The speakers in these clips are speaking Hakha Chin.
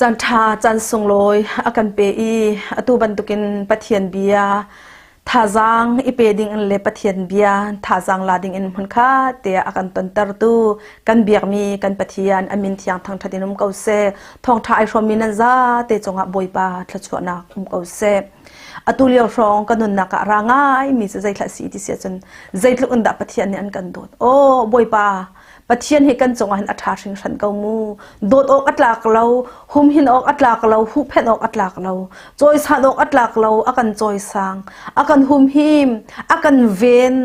Caan ṭha, caan sunglawi a kan pe i atu bantukin Pathian bia thazaang i pe ding in le Pathian bia thazaang la ding in hmunkhat tiah a kan tontertu kan biakmi kan Pathian a min thiang thangṭhat in um ko seh. Thawngṭha ai hrawmmi nan zate cungah Bawipa thluachuahnak um ko seh. Atu lio hrawng ka nunnak ah ra ngaimi cu zeithla si ti si ahcun zeitluk in dah Pathian nih an kan dawt. Aw Bawipa, Pathian hi kan cungah hin a ṭha hringhran ko mu. Dawt awk a tlak lo, humhin awk a tlak lo, huhphenh awk a tlak lo, cawisan awk a tlak lo, a kan cawisang, a kan humhim, a kan ven.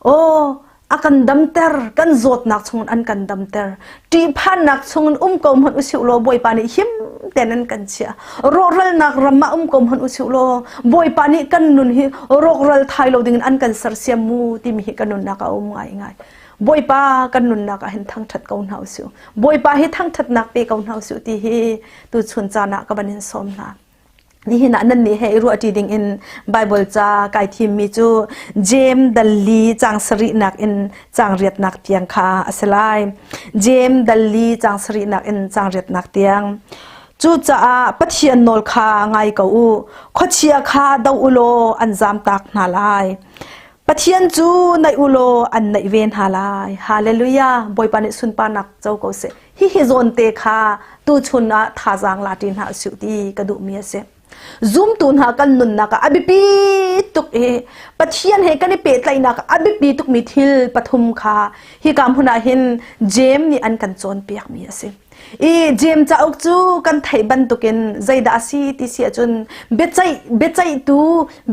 Aw, a kan damter, kan zawtnak chungin an kan damter. Ṭihphannak chungin um ko hmanh usih law Bawipa nih him tein an kan chiah. Rawhralnak ram ah um ko hmanh usih law Bawipa nih kan nun hi rawkral thai lo dingin an kan sersiam mu timi hi kan nunnak a um ngaingai. Bawipa kan nunnak ah hin thangṭhat ko hna usih. Bawipa hi thangṭhatnak pe ko hna usih ti hi tuchun caan ah ka van in sawm hna. Nihin ah nan nih he i ruahṭi ding in Bible ca kai thimmi cu Jeim dalli caang sarihnak in caang riatnak tiang kha a si lai. Jeim dalli caang sarihnak in caang riatnak tiang. Cucaah Pathian nawl kha ngai ko u. Khuachia kha do u law an zamtak hna lai. Pathian cu naih u law an naih ve hna lai. Hallelujah! Bawipa nih sunparnak co ko seh. Hihi zawn te kha tuchun ah thazaang la ṭi hna usih ti ka duhmi a si. Zumtu hna kan nunnak ah a biapi tuk i Pathian he kan i pehtlaihnak ah a biapi tukmi thil pathum kha hika hmun ah hin Jeim nih an kan cawnpiakmi a si. I Jeim cauk cu kan theih bantukin zeidah a si ti si ahcun biaceih biaceihtu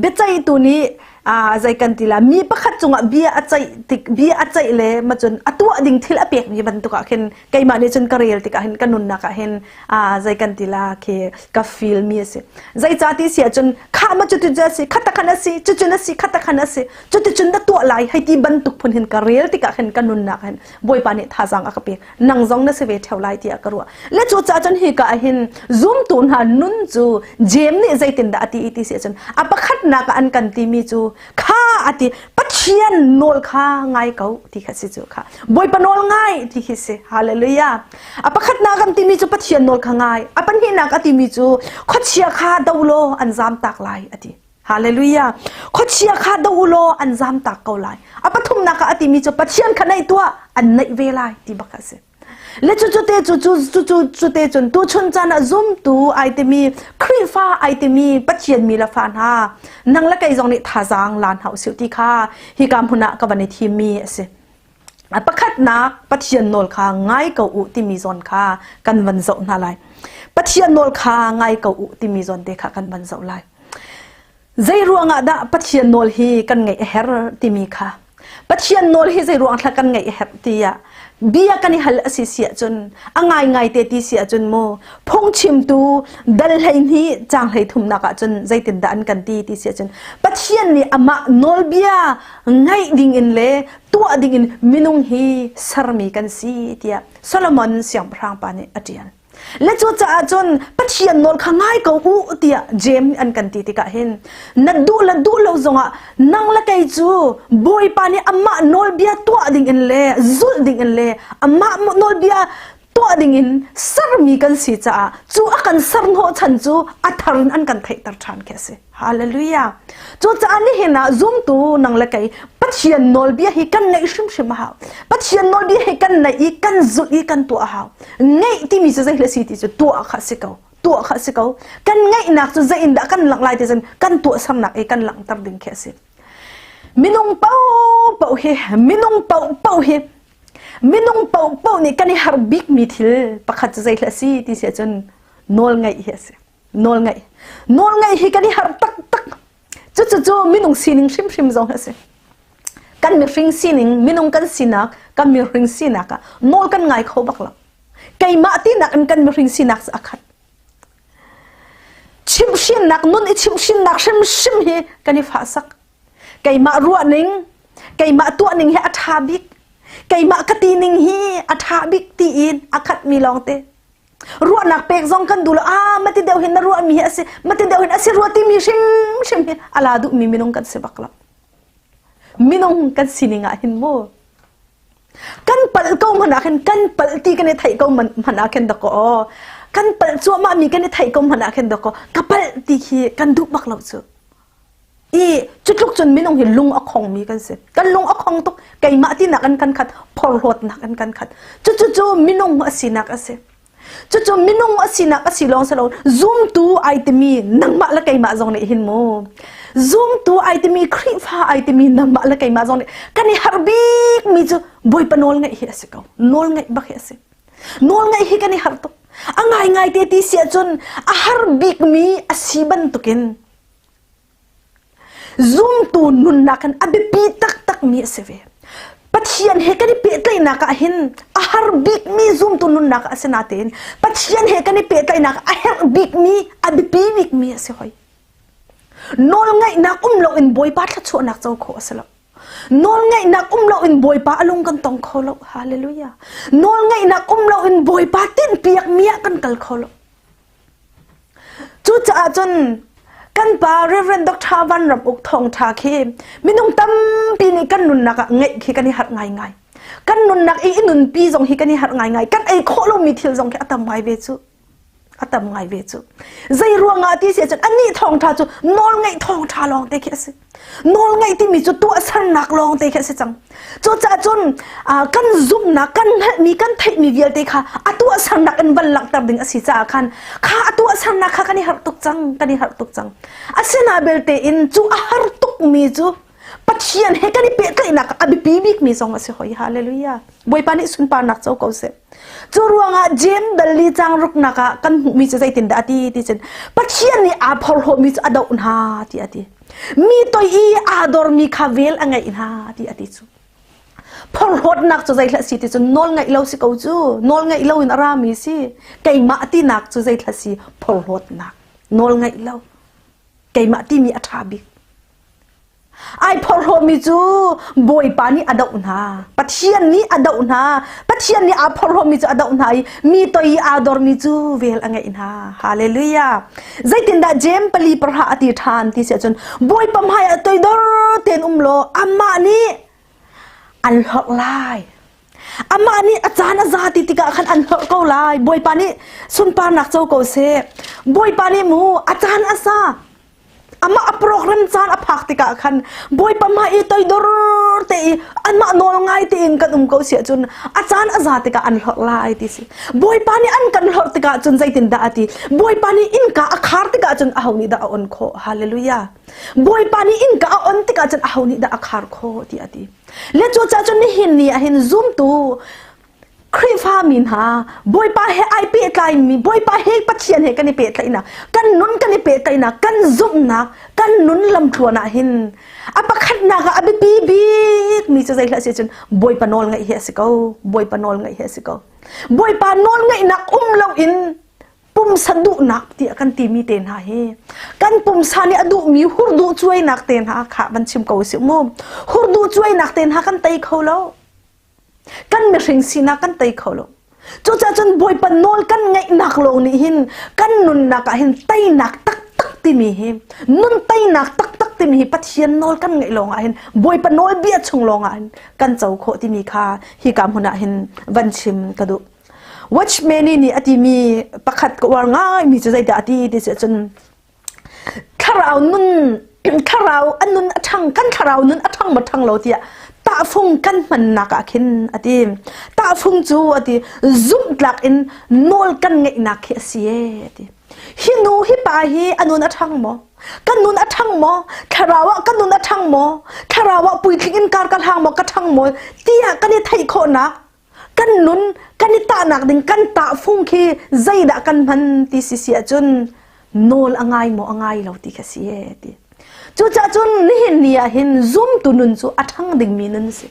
biaceihtu nih zei kan ti la mi pakhat cungah bia a ceih tik bia a ceih le macun a tuah ding thil a pek mi bantuk ah khin keimah nih cun ka rel tikah hin ka nunnak ah hin zei kan ti la khi ka feel mi a si zeica ti si ahcun kha ma cuti cu a si khata khan a si cucun a si khata khan a si cuticun na tuah lai hei ti bantuk phun hin ka rel tikah khin ka nunnak hin Bawipa nih thazaang a ka pek nang zong na si ve theo lai tiah ka ruah le cu ca cun hi ka hin zumtu hna nun cu Jeim nih zeitindah a ti i ti si ahcun a pakhatnak ah an kan timi cu kha a ti Pathian nawl kha ngai ko ti kha si cu kha Bawipa nawl ngai ti khi si hallelujah a pakhatnak an timi cu Pathian nawl kha ngai a pahnihnak a timi cu khuachia kha do law an zam tak lai a ti Hallelujah. Khuachia kha do u law an zamtak ko lai. A pathumnak ah a timi cu Pathian kha naih tuah an naih ve lai ti bak a si. Le cu cu te cu cu cu cu cu te cun tu chun caan ah zumtu ai timi Khrihfa ai timi Pathian mi le fa hna nang le kei zong nih thazaang lan hau siu ti kha hika hmun ah ka van i thimmi a si. A pakhatnak Pathian nawl kha ngai ko u timi zawn kha kan van zoh hna lai. Pathian nawl kha ngai ko u timi zawn te kha kan van zoh lai. Zei ruangah dah Pathian nawl hi kan ngaih a herh timi kha Pathian nawl hi zei ruang thla kan ngaih a herh tiah bia kan i hal a si si ahcun a ngaingai te ti si ahcun mu phungchimtu dal hlei hnih caang hlei thumnak ahcun zeitindah an kan ti ti si ahcun Pathian nih amah nawlbia ngaih ding in le tuah ding in minung hi sermi kan si tiah Solomon siangpahrang pa nih a ṭial. Le cucaah cun Pathian nawl kha ngai ko u tiah Jeim an kan ti tikah hin na duh le duh lo zongah nang le kei cu Bawipa nih amah nawlbia tuah ding in le zulh ding in le amah nawlbia tuah ding in sermi kan si caah cu a kan ser hnawhchan cu a thar in an kan theihter ṭhan khi a si. Hallelujah. Cucaah nihin ah zumtu nang le kei Pathian nawlbia hi kan ngeih hrimhrim a hau. Pathian nawlbia hi kan neih i kan zulh i kan tuah a hau. Ngeih timi cu zei si ti cu tuah kha si ko. Tuah kha si ko. Kan ngeihnak cu zei in dah kan langh lai ti cun kan tuahsernak i kan langhter ding khi a si. Minung paohpaoh hi minung paohpaoh hi minung paohpaoh nih kan i har bikmi thil pakhat cu zei si ti si ahcun nawl ngeih hi a si. Nawlngaih. Nawlngaih hi kan i harh taktak. Cucu minung sining hrimhrim zong a si. Kan mihring sining, minung kan sinak, kan mihring sinak ah nawl kan ngai kho bak lo. Keimah tinak in kan mihring sinak cu a khat. Chimhhrinnak, nun i chimhhrinnak hrimhrim hi kan i fahsak. Keimah ruahning, keimah tuahning hi a ṭha bik. Keimah ka tining hi a ṭha bik tiin a khatmi lawngte. Ruahnak pek zong kan duh lo. Ah, mati deuh hin na ruahmi hi a si, mati deuh hin a si rua timi hrimhrim hi a la duhmi minung kan si bak lo. Minung kan sining ah hin mu. Kan palh ko hmanh ah khin kan palh ti kan i theih ko hmanh ah khin dakaw aw. Kan palh cuahmah mi kan i theih ko hmanh ah khin dawkaw ka palh ti khi kan duh bak lo cu. I cutluk cun minung hi lung a khong mi kan si. Kan lung a khong tuk keimah tinak in kan khat phorhlawtnak in kan khat. Cucu cu minung a sinak a si. Cucu minung a sinak a si lawng si lo zumtu ai timi nangmah le keimah zong nih hin mu zumtu ai timi Khrihfa ai timi nangmah le keimah zong nih kan i harh bik mi cu Bawipa nawl ngaih hi a si ko. Nawl ngaih bak hi a si. Nawl ngaih hi kan i harh tuk. A ngaingai te ti si ahcun a har bik mi a si bantukin Zumtu nunnak in a biapi taktakmi a si ve. Pathian he kan i pehtlaihnak ah hin a har bikmi zumtu nunnak a si natein Pathian he kan i pehtlaihnak a herh bikmi a biapi bikmi a si hoi. Nawlngaihnak um loin Bawipa thluachuahnak co khawh a si lo. Nawlngaihnak um loin Bawipa a lung kan tong kho lo. Hallelujah. Nawlngaihnak um loin Bawipa tinhpiakmi ah kan kal kho lo. Cucaah cun kan pa Reverend Dr. Van Ram Uk thawngṭha khi minung tampi nih kan nunnak ah ngeih khi kan i harh ngaingai. Kan nunnak i i nunpi zong hi kan i harh ngaingai. Kan ei khawh lomi thil zong khi a tam ngai ve cu. A tam ngai ve cu. Zei ruangah ti si ahcun anih thawngṭha cu nawlngeih thawngṭha lawng te khi a si. Nawlngeih timi cu tuahsernak lawng te khi a si cang. Cucaah cun kan zumhnak, kan hngalhmi, kan theihmi vialte kha a tuahsernak in van langhter ding a si caah khan kha a tuahsernak kha kan i harh tuk cang, kan i harh tuk cang. Asina belte in cu a har tukmi cu Pathian he kan i pehtlaihnak a biapi bikmi zong a si hoi. Hallelujah. Bawipa nih sunparnak co ko seh. Cu ruangah Jeim dal li cang ruknak ah kan hmuhmi cu zeitindah a ti ti cun Pathian nih aa phorhlawhmi cu a doh hna ti a ti. Mi toi i aa dormi kha vel a ngeih hna ti a ti cu. Phorhlawtnak cu zeithla si ti cun nawl ngeih lo si ko cu. Nawl ngeih lo in a rami si. Keimah tinak cu zeithla si phorhlawtnak. Nawl ngeih lo. Keimah timi a ṭha bik. Ai phorhlawmi cu Bawipa nih a doh hna. Pathian nih a doh hna. Pathian nih aa phorhlawmi cu a doh hna i mi toi i aa dormi cu vel a ngeih hna. Hallelujah. Zeitindah Jeim pali parha a ti ṭhan ti si ahcun Bawipa hmaiah toidor tein um law amah nih an hlorh lai. Amah nih a caan a za ti tikah khan an hlorh ko lai. Bawipa nih sunparnak co ko seh. Bawipa nih mu a caan a za. Amah a program caan a phak tikah khan Bawipa hmai i toidor te i anmah nawl ngai tein kan um ko si ahcun a caan a za tikah an hlorh lai ti si. Bawipa nih an kan hlorh tikah cun zeitindah a ti? Bawipa nih innka a khar tikah cun aho nih dah a on khawh? Hallelujah. Bawipa nih innka a on tikah cun aho nih dah a khar khawh ti a ti. Le cucaah cun nihin ni ah hin zumtu Khrihfa mi hna Bawipa he ai pehtlaimi Bawipa he Pathian he kan i pehtlaihnak kan nun kan i pehtlaihnak kan zumhnak kan nun lamtluan ah hin a pakhatnak ah a biapi bik mi cu zei hlah si cun Bawipa nawl ngaih hi a si ko Bawipa nawl ngaih hi a si ko Bawipa nawl ngaihnak um loin pumsa duhnak tiah kan timi te hna hi kan pumsa nih a duhmi hurduh cuainak te hna kha van chim ko usih mu hurduh cuainak te hna kan tei kho lo Kan mihring sinak kan tei kho lo. Cucaah cun Bawipa nawl kan ngeihnak lawng nih hin kan nunnak ah hin teinak taktak timi hi nun teinak taktak timi hi Pathian nawl kan ngeih lawng ah hin Bawipa nawl bia chung lawng ah hin kan co khawh timi kha hika hmun ah hin van chim ka duh. Watchman nih a timi pakhat ka uar ngaimi cu zeidah a ti ti si ahcun Thlarau nun thlarau a nun a ṭhang kan thlarau nun a ṭhang maw ṭhang lo tiah tahfung kan hmannak ah khin a ti. Tahfung cu a ti zumhtlak in nawl kan ngeihnak khi a si ee a ti. Hi nu hi pa hi a nun a ṭhang maw? Kan nun a ṭhang maw? Thlarau ah kan nun a ṭhang maw? Thlarau ah puitling in kar ka hlang maw ka ṭhang maw? Tiah kan i theih khawhnak kan nun kan i tahnak ding kan tahfung khi zeidah kan hman ti si si ahcun nawl a ngai maw a ngai lo ti kha si e ti cucaah cun nihin ni ah hin zumtu nun cu a ṭhang dingmi nun a si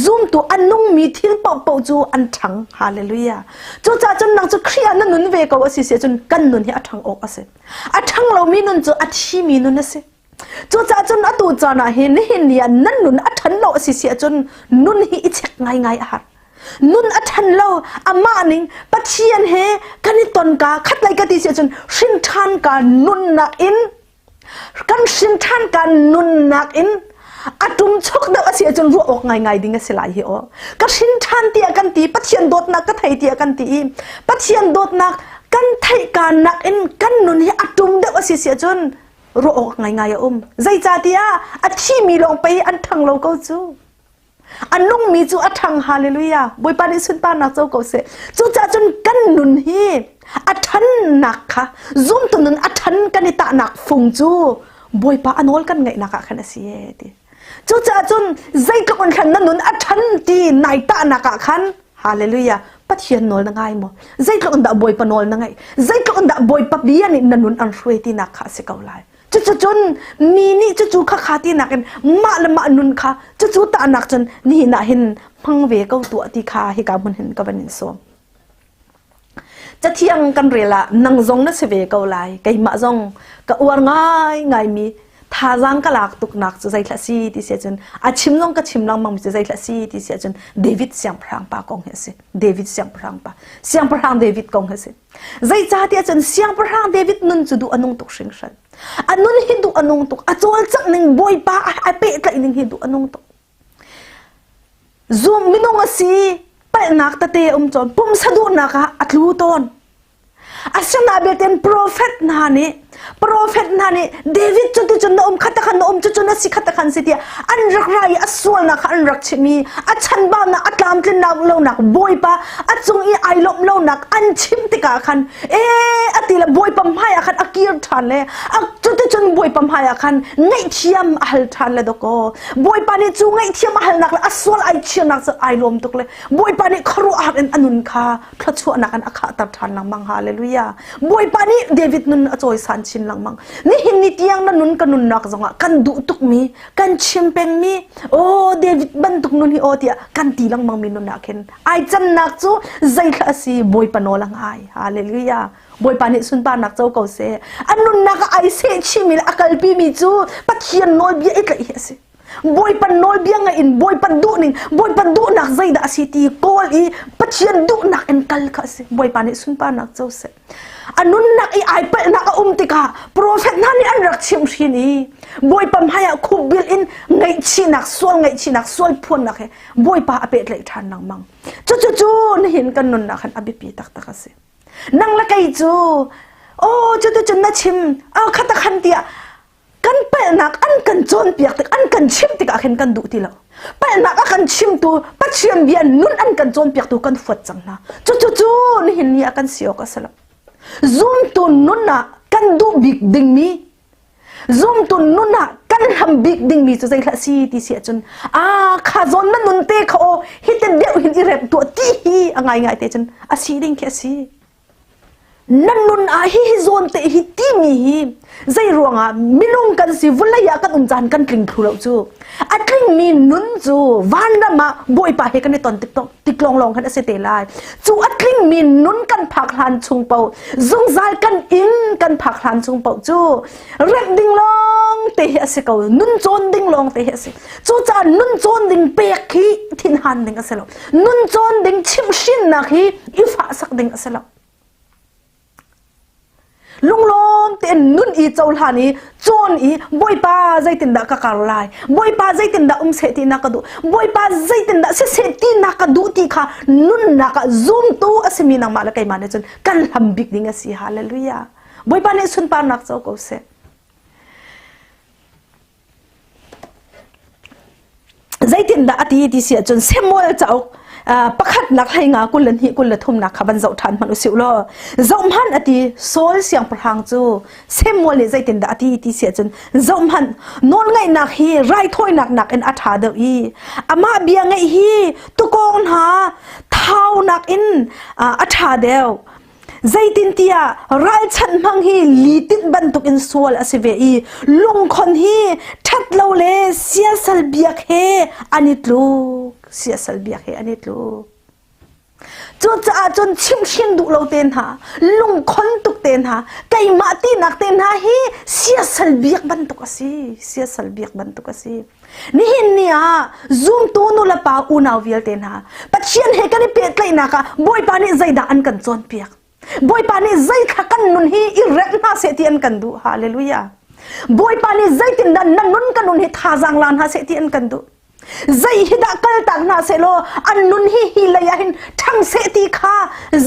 zumtu a nungmi thil paohpaoh cu an ṭhang hallelujah cucaah cun nang cu Khrih ah na nun ve ko a si si ahcun kan nun hi a ṭhang awk a si a ṭhang lomi nun cu a thimi nun a si Cucaah cun atu caan ah hin nihin ni ah nan nun a ṭhan lo a si si ahcun nun hi i check ngaingai a har. Nun a ṭhan lo amah ning Pathian he kan i ton ka khatlei ka ti si ahcun hrin ṭhan ka nunnak in kan hrin ṭhan ka nunnak in a ṭum chuk deuh a si ahcun ruah awk ngaingai ding a si lai hi aw. Ka hrin ṭhan tiah kan ti Pathian dawtnak ka thei tiah kan ti i Pathian dawtnak Kan theih nak in kan nun hi a tum deuh a si si ahcun ruah awk ngaingai a um. Zeicahtiah a thimi lawng pei an ṭhang lo ko cu. A nungmi cu a ṭhang hallelujah. Bawipa nih sunparnak co ko seh. Cucaah cun kan nun hi a ṭhannak kha zumtu nun a ṭhan kan i tahnak fung cu Bawipa a nawl kan ngaihnak ah khan a si e ti. Cucaah cun zeitluk in khan na nun a ṭhan ti nai tahnak ah khan hallelujah Pathian nawl na ngai maw? Zeitluk in dah Bawipa nawl na ngaih? Zeitluk in dah Bawipa bia nih na nun an hruai tinak kha a si ko lai. Cucu mi nih cucu kha kha tinak in mah le mah nun kha cucu tahnak cun nihin ah hin hmang ve ko tuah ti kha hika hmun hin ka van in sawm. Cathiang kan rel ah nang zong na si ve ko lai keimah zong ka uar ngaingai mi thazaang ka lak tuknak cu zeithlah si ti si ahcun a chim zong ka chim lengmang mi cu zeithlah si ti si ahcun David siangpahrang pa kong hi a si David siangpahrang pa siangpahrang David kong hi a si Zeicahtiah cun Siangpahrang David nun cu duh a nung tuk hringhran. A nun hi duh a nung tuk. A cawlcangh ning Bawipa a pehtlaih ning hi duh a nung tuk. Zum minung a si, palhnak tete um cawn, pumsa duhnak ah a tlu tawn. Asinain belte prophet hna nih prophet hna nih David cu ti cun na um khat khan na um cu cu na si khat khan si tiah an rak ra i a sualnak kha an rak chim i a chanbaunak a tlamtlinnak lonak Bawipa a cung i ai lawmh lonak an chim tikah khan e a ti le Bawipa hmai ah khan a kir ṭhan le a cuticun Bawipa hmai ah khan ngaihthiam a hal ṭhan le dawkaw Bawipa nih cu ngaihthiam a halnak le a sual ai chirnak cu ai lawm tuk le Bawipa nih khuaruahhar in a nun kha thluachuahnak in a khahter ṭhan lengmang hallelujah Bawipa nih David nun a cawisan chin lengmang nihin ni tiang na nun ka nunnak zongah kan duh tukmi kan chim pengmi aw David bantuk nun hi aw tiah kan ti lengmang mi nun ah khin ai cannak cu zeithla a si Bawipa nawl a ngai hallelujah Bawipa nih sunparnak co ko seh a nunnak ah ai seh chimi le a kalpi mi cu Pathian nawlbia i tlaih hi a si Bawipa nawlbia ngaih in Bawipa duhning Bawipa duhnak zeidah a si ti kawl i Pathian duhnak in kal kha a si Bawipa nih sunparnak co seh A nunnak i ai palhnak a um tikah profet hna nih an rak chimhhrin i Bawipa hmaiah khupbil in ngaihchihnak sual ngaihchihnak sual phuannak he Bawipa a pehtlaih ṭhan lengmang. Cucu cu nihin kan nunnak han a biapi taktak a si. Nang le kei cu oh cuticun na chim oh khata khan tiah kan palhnak an kan cawnpiak tik an kan chimh tikah khin kan duh ti lo palhnak a kan chimtu Pathian bia nun an kan cawnpiaktu kan fuat cang hna cucu cu nihin ni ah kan si awk a si lo zumtu nun ah kan duh bik dingmi zumtu nun ah kan hlam bik dingmi cu zeihlah si ti si ahcun a kha zawn na nun te kha aw hi te deuh hin i rep tuah ti hi a ngai ngai te cun a si ding khi a si Na nun ah hihi zawn te hi timi hi zei ruangah minung kan si vawlei ah kan um caan kan tling thlu lo cu a tlingmi nun cu vanram ah Bawipa he kan i ton tik tik lawnglawng khan a si te lai cu a tlingmi nun kan phak hlan chung paoh zungzal kan inn kan phak hlan chung paoh cu remh ding lawng te hi a si ko nun cawn ding lawng te hi a si cucaah nun cawn ding pek hi thinhan ding a si lo nun cawn ding chimhhrinnak hi i fahsak ding a si lo lunglawm tein nun i cohlan i cawn i bawipa zeitindah ka kar lai bawipa zeitindah um seh ti na ka duh bawipa zeitindah siseh ti na ka duh ti kha nunnak ah zumtu a simi nangmah le keimah nih cun kan hlam bik ding a si hallelujah bawipa nih sunparnak co ko seh Zeitindah a ti ti si ahcun Samuel cauk pakhatnak hlei nga 22 23 nak kha van zoh ṭhan hmanh usih law zohhmanh a ti Saul siangpahrang cu Samuel nih zeitindah a ti ti si ahcun zohhmanh nawlngaihnak hi raithawinak nakin a ṭha deuh i amah bia ngaih hi tukawng hna thaunak in a ṭha deuh Zeitintiah ralchanh hmang hi litinh bantukin sual a si ve i lungkhon hi ṭhat lo le siasal biak he an i tluk. Siasal biak he an i tluk. Cucaah cun chimhhrin duh lo te hna, lungkhon tuk te hna, keimah tinak te hna hi siasal biak bantuk a si. Siasal biak bantuk a si. Nihin ni ah zumtu nulepa unau vialte hna Pathian he kan i pehtlaihnak ah Bawipa nih zeidah an kan cawnpiak? Bawipa nih zeithla kan nun hi i remh hna seh ti an kan duh. Hallelujah. Bawipa nih zeitindah na nun ka nun hi thazaang la hna seh ti an kan duh. Zei hi dah kaltak hna seh law an nun hi hi lei ah hin ṭhang seh ti kha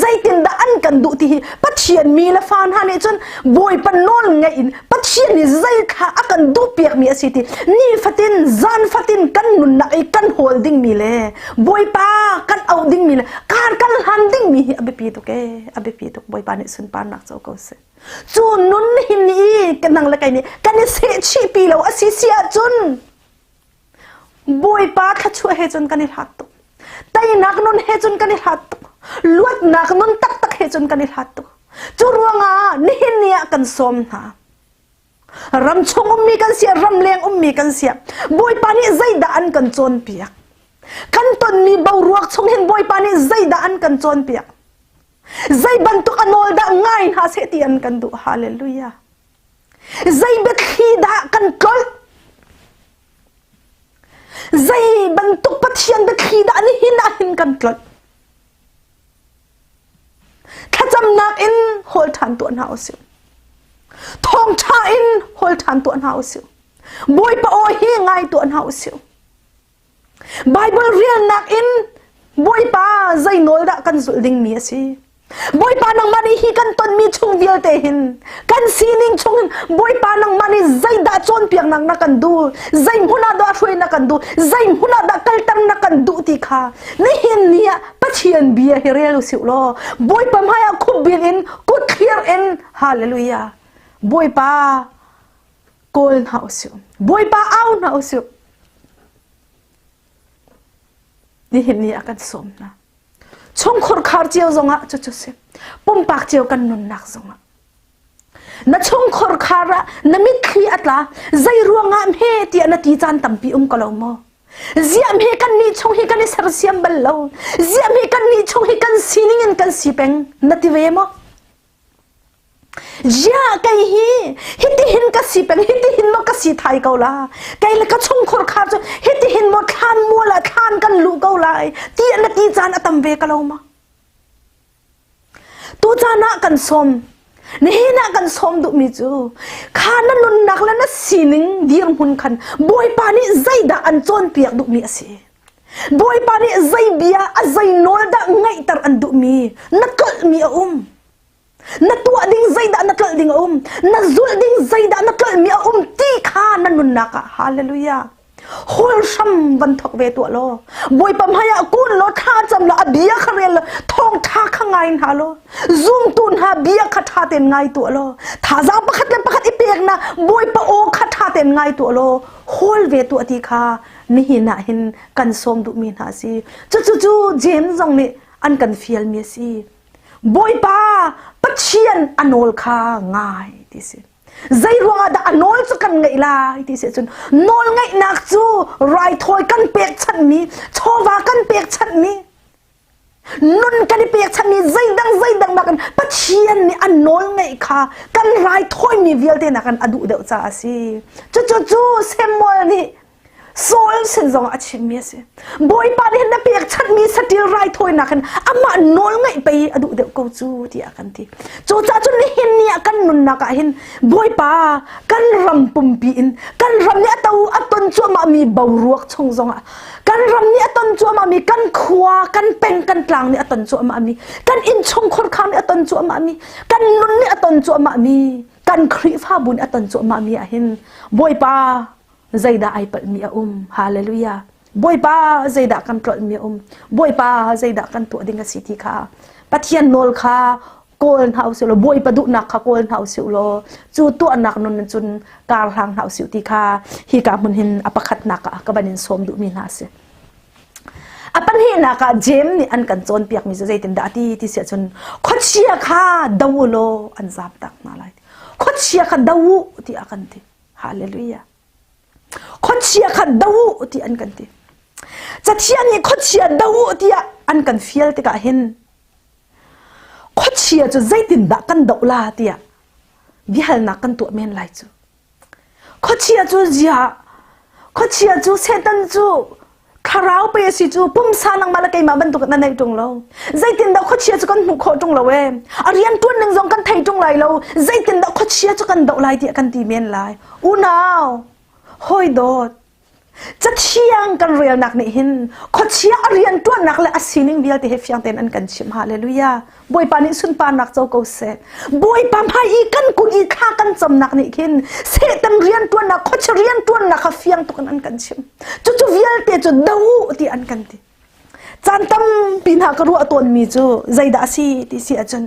zeitindah an kan. kan duh ti hi Pathian mi le fa hna nih cun Bawipa nawl ngaih in Pathian nih zei kha a kan duh piakmi a si ti nifatin zan fatin kan nunnak i kan hawl dingmi le Bawipa kan auh dingmi le kar kan hlan dingmi hi a biapi tuk ee a biapi tuk Bawipa nih sunparnak co ko seh. Cu nun hin i nang le kei nih kan i sehchih pi lo a si si ahcun Bawipa thluachuah he cun kan i hlat tuk. Teinak nun he cun kan i hlat tuk. Luatnak nun taktak he cun kan i hlat tuk. Cu ruangah nihin ni ah kan sawm hna. Ram chung ummi kan si, ram leng ummi kan si. Bawipa nih zeidah an kan cawnpiak? Kan tonmi boruak chung hin Bawipa nih zeidah an kan cawnpiak? Zei bantuk a nawl dah ngai hna seh ti an kan duh. Hallelujah. Zei biathli dah kan tlolh? Zei bantuk Pathian biathli dah nihin ah hin kan tlolh? Thlacamnak in hawl ṭhan tuah hna usih. Thawngṭha in hawl ṭhan tuah hna usih. Bawipa aw hi ngai tuah hna usih. Baibal relnak in Bawipa zei nawl dah kan zulh dingmi a si? Bawipa nangmah nih hi kan tonmi chung vialte hin kan sining chung hin Bawipa nangmah nih zeidah cawnpiaknak na kan duh zei hmun ah dah hruai na kan duh zei hmun ah dah kalter na kan duh ti kha nihin ni ah Pathian bia hi rel usih law Bawipa hmai ah khupbil in kut thlir in hallelujah Bawipa kawl hna usih Bawipa au hna usih nihin ni ah kan sawm hna Chungkhur khar cio zongah cucu si. Pumpak cio kan nunnak zongah. Na chungkhur khar ah na mitthli a tla zei ruangah hme tiah na ti caan tampi um ko lo maw? Ziah hme kan nih chung hi kan i sersiam bal lo. Ziah hme kan nih chung hi kan sining in kan si peng na ti ve maw? Ziah kei hi hitihin ka si peng hitihin maw ka si thai ko la kei le ka chungkhur khar cu hitihin maw thlan mual ah thlan kan luh ko lai ti na ti caan a tam ve ka lo ma tu caan ah kan sawm nihin ah kan sawm duhmi cu kha na nunnak le na sining dirhmun khan Bawipa nih zeidah an cawnpiak duhmi a si Bawipa nih zei bia a zei nawl dah ngaihter an duhmi na tlolhmi a um Na tuah ding zeidah na tlolh ding a um? Na zulh ding zeidah na tlolhmi a um ti kha na nunnak ah hallelujah. Hol hram van thok ve tuah law Bawipa hmai ah kun law thla cam law a bia kha rel law thawngtha kha ngai hna law zumtu hna bia kha tha tein ngai tuah law thazaang pakhat le pakhat i pek na Bawipa aw kha tha tein ngai tuah law hawl ve tuah ti kha nihin ah hin kan sawm duhmi hna a si cucu cu James zong nih an kan fialmi a si Bawipa Pathian a nawl kha ngai ti si. Zei ruangah dah a nawl cu kan ngaih lai ti si cun nawl ngaihnak cu raithawi kan pekchanhmi, chawva kan pekchanhmi, nun kan i pekchanhmi zeidang zeidang nakin Pathian nih a nawl ngaih kha kan raithawimi vialte nakin a duh deuh caah a si. Cucu cu Samuel nih Saul sin zong a chimmi a si. Bawipa nih hin na pekchanhmi saṭil raithawinak hin amah nawl ngaih pei a duh deuh ko cu tiah kan ti. Cucaah cun nihin ni ah kan nunnak ah hin Bawipa kan ram pumpi in kan ram nih a to a ton cuahmahmi boruak chung zongah kan ram nih a ton cuahmahmi kan khua kan peng kan tlang nih a ton cuahmahmi kan innchungkhur khang nih a ton cuahmahmi kan nun nih a ton cuahmahmi kan Khrihfabu nih a ton cuahmahmi ah hin Bawipa zeidah ai palhmi a um hallelujah bawipa zeidah kan tlolhmi a um bawipa zeidah kan tuah ding a si ti kha pathian nawl kha kawl hna usih law bawipa duhnak kha kawl hna usih law cu tuahnak nun cun kar hlang hna usih ti kha hi ka hmun hin a pakhatnak ah ka van in sawm duhmi hna a si a pahnihnak ah James nih an kan cawnpiakmi cu zeitindah a ti ti si ahcun khuachia kha do u law an zam tak hna lai khuachia kha do u tiah a kan ti Hallelujah. Khuachia kha do u ti an kan ti. Cathiang nih khuachia do u tiah an kan fial tikah hin khuachia cu zeitindah kan doh la tiah biahalnak kan tuah men lai cu. Khuachia cu zia khuachia cu Satan cu thlarau pe a si cu pumsa nangmah le keimah bantuk na nei ṭung lo zeitindah khuachia cu kan hmuh khawh ṭung lo ee a rian ṭuan ning zong kan thei ṭung lai lo zeitindah khuachia cu kan doh lai tiah kan ti men lai unau hawi dawt. Cathiang kan relnak nih hin khuachia a rianṭuannak le a sining vialte he fiang tein an kan chimh. Hallelujah. Bawipa nih sunparnak co ko seh. Bawipa hmai i kan kun i thla kan camnak nih khin Satan rianṭuannak khuachia rianṭuannak kha fiang tuk in an kan chimh. Cucu vialte cu do u ti an kan ti. Caan tampi hna ka ruah tawnmi cu zeidah a si ti si ahcun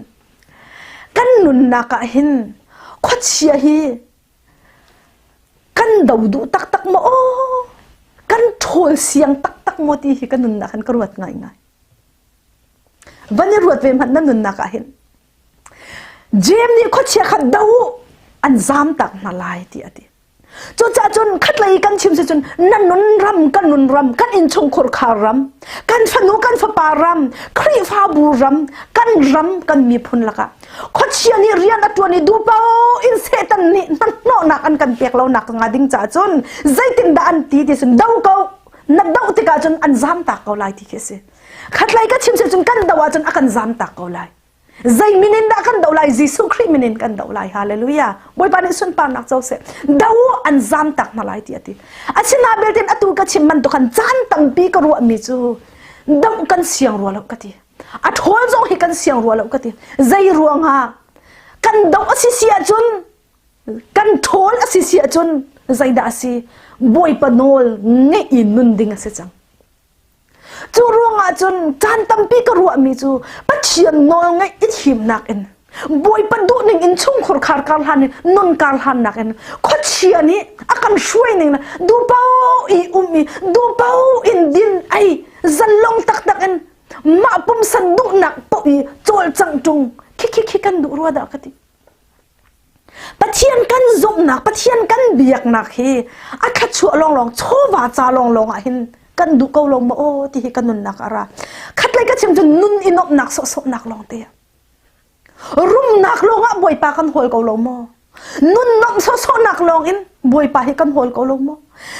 kan nunnak ah hin khuachia hi kan do duh taktak maw aw kan ṭhawl siang taktak maw ti hi ka nunnak hin ka ruat ngaingai. Van i ruat ve hmanh na nunnak ah hin Jeim nih khuachia kha do u an zaam tak hna lai ti a ti. Cucaah cun khatlei kan chim si cun na nun ram kan nun ram kan innchungkhur khar ram kan fanu kan fapa ram Khrihfabu ram kan ram kan miphun lakah khuachia nih rian a ṭuan i duhpo in Satan nih hnahnawhnak an kan pek lonak hnga ding caah cun zeitindah an ti ti cun do ko na doh tikah cun an zamtak ko lai ti khi a si. Khatlei ka chim si cun kan doh ahcun a kan zamtak ko lai. Zei min in dah kan doh lai? Jesuh Khrih min in kan doh lai. Hallelujah. Bawipa nih sunparnak co seh. Do an zam tak hna lai ti a ti. Asina belte atu ka chim bantuk khan caan tampi ka ruahmi cu doh kan siang rua lo ka ti. A ṭhawl zong hi kan siang rua lo ka ti. Zei ruangah kan doh a si si ahcun kan ṭhawl a si si ahcun zeidah a si? Bawipa nawl ngeih in nun ding a si cang. Cu ruangah cun caan tampi ka ruahmi cu Pathian nawlngaih i thimnak in Bawipa duhning in chungkhur khar kar hlan in nun kar hlannak in khuachia nih a kan hruai ning duhpo i um i duhpo in din ei zalong taktak in mah pumsan duhnak poh i cawlcangh ṭung khi khi khi kan duh rua dah ka ti. Pathian kan zumhnak, Pathian kan biaknak hi a thluachuah lawnglawng, chawva ca lawnglawng ah hin kan duh ko lo maw aw ti hi ka nunnak a ra. Khatlei ka chim cu nun i nuamhnak sawhsawhnak lawng te. Rumnak lawng ah Bawipa kan hawl ko lo maw? Nun nuamh sawhsawhnak lawng in Bawipa hi kan hawl ko lo maw?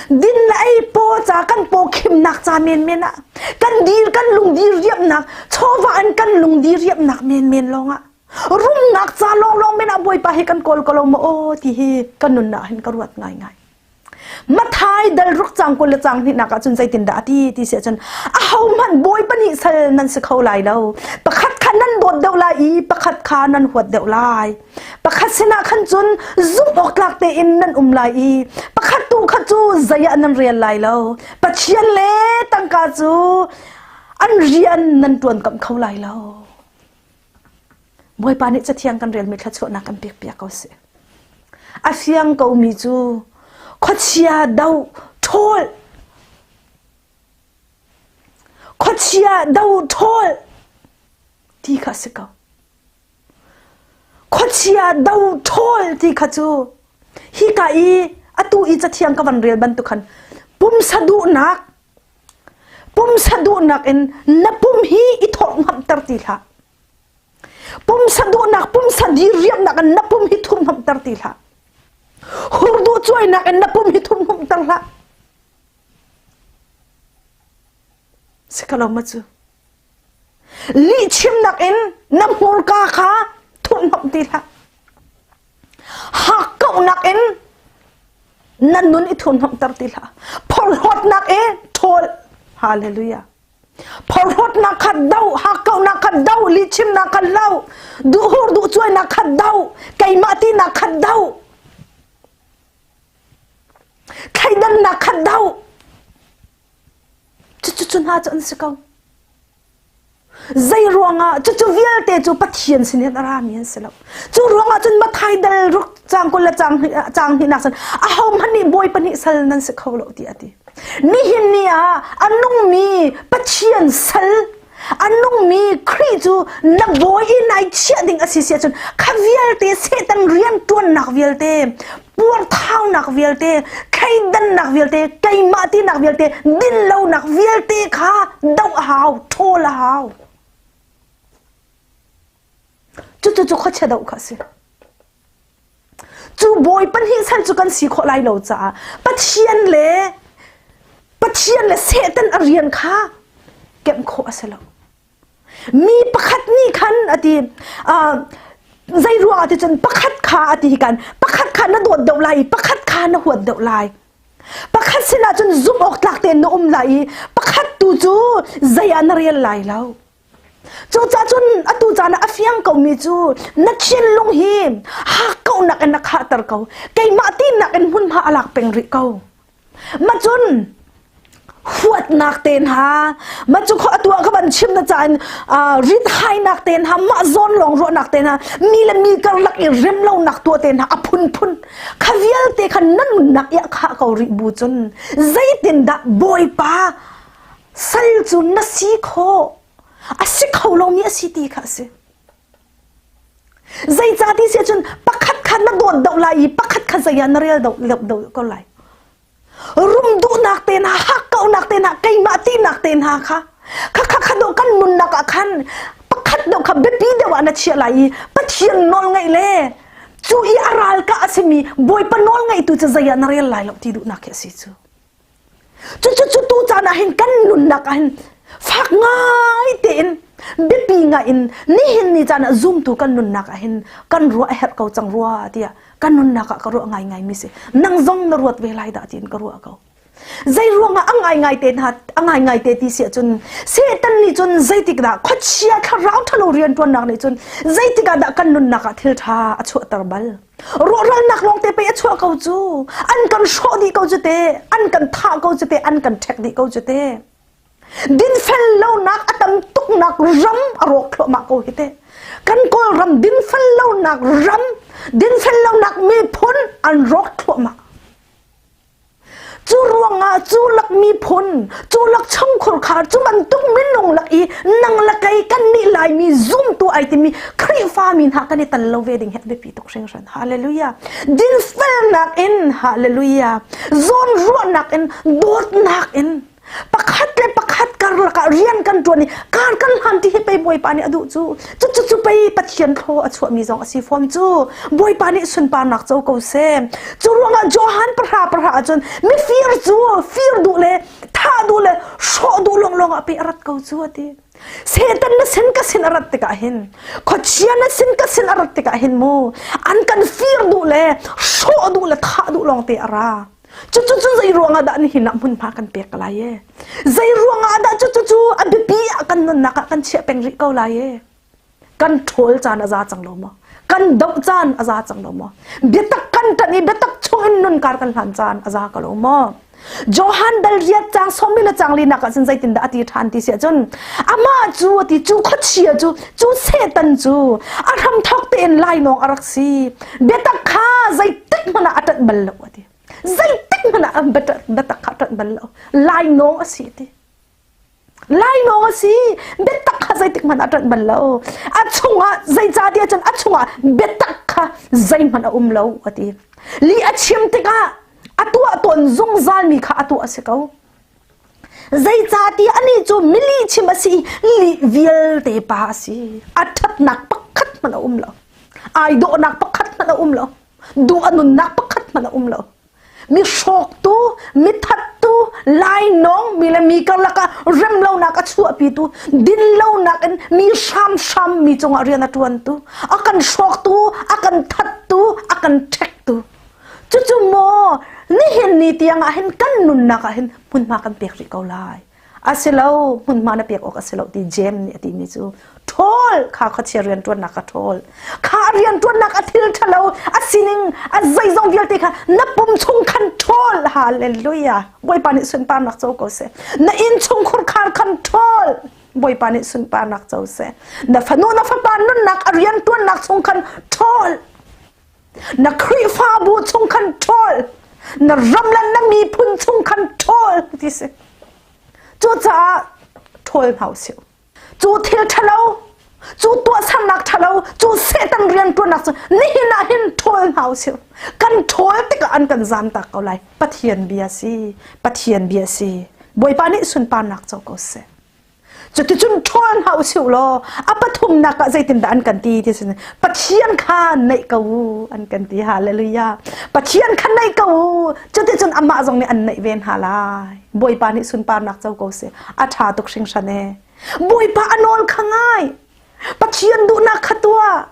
Din le ei paw ca kan paw khimnak ca menmen ah kan dir kan lung dir riamnak chawva in kan lung dir riamnak menmen lawng ah Rumnak ca lawnglawng men ah Bawipa hi kan kawl ko lo maw aw ti hi kan nunnak hin ka ruat ngaingai. Mathai dal ruk cang kul le cang hnihnak ah cun zeitindah a ti ti si ahcun ahohmanh Bawipa nih sal nan si kho lai lo. Pakhat kha nan dawt deuh lai i pakhat kha nan huat deuh lai. Pakhat sinah khan cun zumh awk tlak tein nan um lai i pakhat tu kha cu zei ah nan rial lai lo. Pathian le tangka cu an rian nan ṭuan kam kho lai lo. Bawipa nih Cathiang kan relmi thluachuahnak kan pekpiak ko seh. A fiang komi cu khuachia do ṭhawl khuachia do ṭhawl ti kha a si ko. Khuachia do ṭhawl ti kha cu hika i atu i Cathiang ka van rel bantuk khan pumsa duhnak Pumsa duhnak in na pum hi i thawhngamhter ti hlah. Pumsa duhnak, pumsa diriamnak in na pum hi thurhnawmhter ti hlah. Hurduh cuainak in na pum hi thurhnawmhter hlah. Sikalo ma cu. Lihchimnak in na hmurka kha thurhnawmh ti hlah. Hakkauhnak in na nun i thurhnawmhter ti hlah. Phorhlawtnak i ṭhawl. Hallelujah. Phorhlawtnak kha do, hakkauhnak kha do, lihchimnak kha lo, duhhur duhcuainak kha do, keimah tinak kha do, thleidannak kha do. Cucu cu hna cu an si ko. Zei ruangah cucu vialte cu Pathian sin in a rami an si lo. Cu ruangah cun Mathai dal ruk cang kul le cang cang hnihnak cun ahohmanh nih bawi pahnih sal nan si kho lo ti a ti. Nihin ni ah a nungmi Pathian sal a nungmi Khrih cu na bawi i nai chiah ding a si si ahcun kha vialte Satan rian ṭuannak vialte puarthaunak vialte thleidannak vialte keimah tinak vialte dinlonak vialte kha doh a hau ṭhawl a hau cucu cu khuachia doh kha a si cu bawi pahnih sal cu kan si khawh lai lo caah Pathian le Pathian le Satan a rian kha kemh khawh a si lo Mi pakhat nih khan a ti zei ruangah ti cun pakhat kha a ti kan pakhat kha na dawt deuh lai i pakhat kha na huat deuh lai. Pakhat sinah cun zumh awk tlak tein na um lai i pakhat tu cu zei ah na rel lai lo. Cucaah cun atu caan ah a fiang komi cu na thinlung hi hakkauhnak in na khahter ko. Keimah tinak in hmunhma a lak peng rih ko. Ma cun huatnak te hna ma cu kho atu ah ka van chim na ca in rithainak te hna mah zawn lawng ruahnak te hna mi le mi karlak i rem lonak tuah te hna a phunphun kha vialte kha na nunnak i a khah ko rih bu cun zeitindah bawipa sal cu na si khawh a si kho lomi a si ti kha a si zeicah ti si ahcun pakhat kha na dawt doh lai i pakhat kha zei ah na rel doh doh ko lai rum duhnak te hna hakkauhnak te hna keimah tinak te hna kha kha kha kha dawh kan nunnak ah khan pakhat deuh kha biapi deuh ah na chiah lai i Pathian nawl ngaih le cu i a ralkah a simi Bawipa nawl ngaihtu cu zei ah na rel lai lo ti duhnak khi a si cu cu cu cu tu caan ah hin kan nunnak ah hin fak ngai tein biapi ngai in nihin ni caan ah zumtu kan nunnak ah hin kan ruah a herh ko cang rua tiah kan nunnak ah ka ruah ngaingai mi si nang zong na ruat ve lai dah tiin ka ruah ko zei ruangah a ngaingai te hna a ngaingai te ti si ahcun Satan nih cun zeitik dah khuachia thlarau ṭhalo rianṭuannak nih cun zeitik ah dah kan nunnak ah thil ṭha a chuahter bal rawhralnak lawng te pei a chuah ko cu an kan hrawh dih ko cu te an kan thah ko cu te an kan ṭhek dih ko cu te Dinfel lonak a tam tuknak ram a rawk thluahmah ko hi te. Kan Kawlram dinfel lonak ram, dinfel lonak miphun an rawk thluahmah. Cu ruangah cu lak miphun, cu lak chungkhur khar, cu bantuk minung lak i nang le kei kan nih Laimi zumtu ai timi Khrihfa mi hna kan i tal lo ve ding hi a biapi tuk hringhran. Hallelujah. Dinfelnak in, hallelujah. Zawnruahnak in, dawtnak in, pakhat le pakhat karlak ah rian kan ṭuan i kar kan hlan ti hi pei Bawipa nih a duh cu cu cu cu pei Pathian thlaw a chuahmi zong a si fawn cu Bawipa nih sunparnak co ko seh cu ruangah Johan pahra pahra ahcun mifir cu fir duh le thah duh le hrawh duh lawnglawng ah pei a rat ko cu a ti Satan na sin ka sin a rat tikah hin khuachia na sin ka sin a rat tikah hin mu an kan fir duh le hrawh duh le thah duh lawng te a ra Cucu cu zei ruangah dah nihin ah hmunhma kan pek lai e? Zei ruangah dah cucu cu a biapi ah kan nunnak ah kan chiah peng rih ko lai e? Kan ṭhawl caan a za cang lo maw? Kan doh caan a za cang lo maw? Biatak kan ṭanh i biatak chungin nunkar kan hlan caan a za ko lo maw? Johan dal riat cang sawmi le cang linak ah cun zeitindah a ti ṭhan ti si ahcun amah cu a ti cu khuachia cu cu Satan cu a hramthawk tein lainawng a rak si biatak kha zeitik hmanh ah a ṭanh bal lo a ti zeitik hmanh ah biatak kha a ṭanh bal lo lainawng a si ti lainawng a si biatak kha zeitik hmanh ah a ṭanh bal lo a chungah zeicahtiah cun a chungah biatak kha zeihmanh a um lo a ti lih a chim tikah a tuah tawn zungzalmi kha a tuah a si ko Zeicahtiah anih cu milihchim a si i lih vialte pa a si. A ṭhatnak pakhat hmanh a um lo. Ai dawhnak pakhat hmanh a um lo. Duh a nunnak pakhat hmanh a um lo. Mi hrawktu, mi thattu, lainawng mi le mi karlak ah remlonak a chuahpitu, dinlonak in mi hramhram mi cungah rian a ṭuantu, a kan hrawktu, a kan thattu, a kan ṭhektu. Cucu maw nihin ni tiang ah hin kan nunnak ah hin hmunhma kan pek rih ko lai. Asilo hmunhma na pek awk a si lo ti Jem nih a timi cu ṭhawl kha khuachia rianṭuannak ka ṭhawl kha rianṭuannak a thil ṭhalo a sining a zeizong vialte kha na pum chung khan ṭhawl hallelujah Bawipa nih sunparnak co ko seh na inn chung khurkhar khan ṭhawl Bawipa nih sunparnak co seh na fanu na fapa nunnak a rianṭuannak chung khan ṭhawl Na Khrihfabu chung khan ṭhawl na ram le na miphun chung khan ṭhawl ti si. Cucaah ṭhawl hna usih. Cu thil ṭhalo, cu tuahsernak ṭhalo, cu Satan rianṭuannak cu nihin ah hin ṭhawl hna usih. Kan ṭhawl tikah an kan zamtak ko lai. Pathian bia si, Pathian bia si. Bawipa nih sunparnak co ko seh. Cuticun ṭhawl hna usih law a pathumnak ah zeitindah an kan ti ti sin Pathian kha naih ko u an kan ti hallelujah Pathian kha naih ko u cuticun amah zong nih an naih ve hna lai Bawipa nih sunparnak co ko seh a ṭha tuk hringhran e Bawipa a nawl kha ngai Pathian duhnak kha tuah.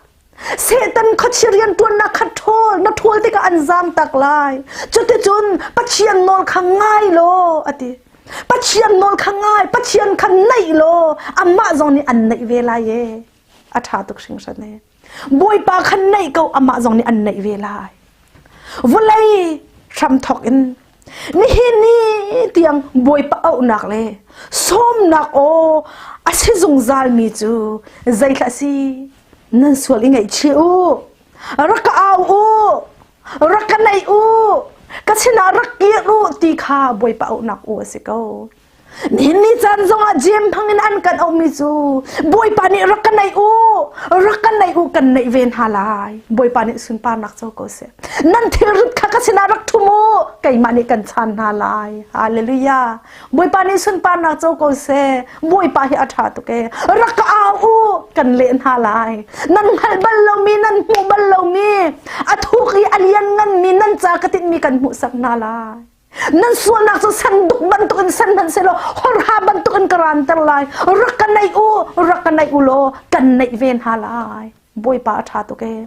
Satan khuachia rianṭuannak kha ṭhawl na ṭhawl tikah an zam tak lai. Cuticun Pathian nawl kha ngai law a ti. Pathian nawl kha ngai, Pathian kha naih law amah zong nih an naih ve lai e. A ṭha tuk hringhran e. Bawipa kha naih ko amah zong nih an naih ve lai. Vawlei hramthawk in nihin ni tiang Bawipa auhnak le sawmnak aw a si zungzalmi cu zeithlah si nan sual i ngaihchih u rak ka au u rak ka naih u ka sinah rak kir u ti kha Bawipa auhnak u a si ko. Nihin ni caan zongah Jeim hmangin an kan auhmi cu Bawipa nih rak ka naih u, rak ka naih u, kan naih ve hna lai. Bawipa nih sunparnak co ko seh. Nan thilrit kha ka sinah rak ṭhum u, keimah nih kan chaan hna lai. Hallelujah. Bawipa nih sunparnak co ko seh. Bawipa hi a ṭha tuk ee. Rak ka au u, kan leh hna lai. Nan hngalh bal lomi, nan hmuh bal lomi, a thuk i a liannganmi nan ca ka tinhmi kan hmuhsak hna lai. Nan sualnak cu sanduk bantukin san hmanh sehlaw horha bantukin ka ranter lai. Rak ka naih u, rak ka naih u law kan naih ve hna lai. Bawipa a ṭha tuk ee.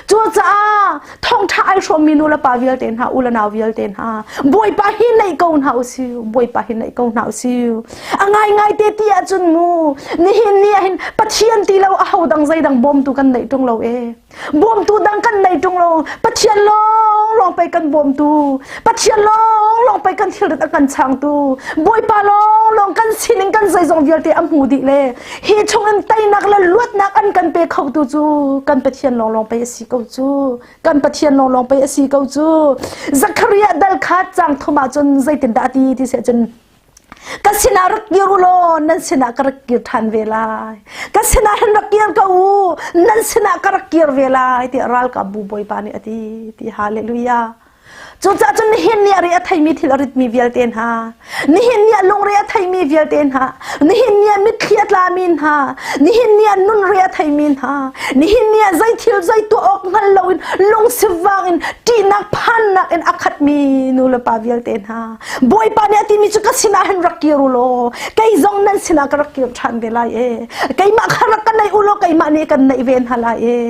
Cucaah thawngṭha ai hrawmmi nu le pa vialte hna, u le nau vialte hna, Bawipa hi naih ko hna usih. Bawipa hi naih ko hna usih. A ngaingai te ti ahcun mu, nihin ni ah hin Pathian ti lo aho dang zeidang bawmtu kan neih ṭung lo ee. Bawmtu dang kan nei ṭung lo. Pathian lawnglawng pei kan bawmtu. Pathian lawnglawng pei kan thilrit a kan changtu. Bawipa lawnglawng kan sining kan zeizong vialte a hmu dih le hi chungin teinak le luatnak an kan pe khotu cu kan Pathian lawnglawng pei a si ko cu. Kan Pathian lawnglawng pei a si ko cu. Zakhariah dal kha cang thum ahcun zeitindah a ti ti seh cun Ka sinah rak kir u law nan sinah ka rak kir ṭhan ve lai. Ka sinah hin rak kir ko u, nan sinah ka rak kir ve lai tiah ralkapbu Bawipa nih a ti. Ti hallelujah. Cucaah cun nihin ni a ri a theimi thil a ritmi vialte hna, nihin ni a lungre a theimi vialte hna, nihin ni a mitthli a tlami hna, nihin ni a nun re a theimi hna, nihin ni ah zei thil zei tuah awk hngal loin lungsivang in ṭihnak phannak in a khatmi nu le pa vialte hna, Bawipa nih a timi cu ka sinah hin rak kir u law kei zong nan sinah ka rak kir ṭhan ve lai e. Keimah kha rak ka naih u law keimah nih kan naih ve hna lai e.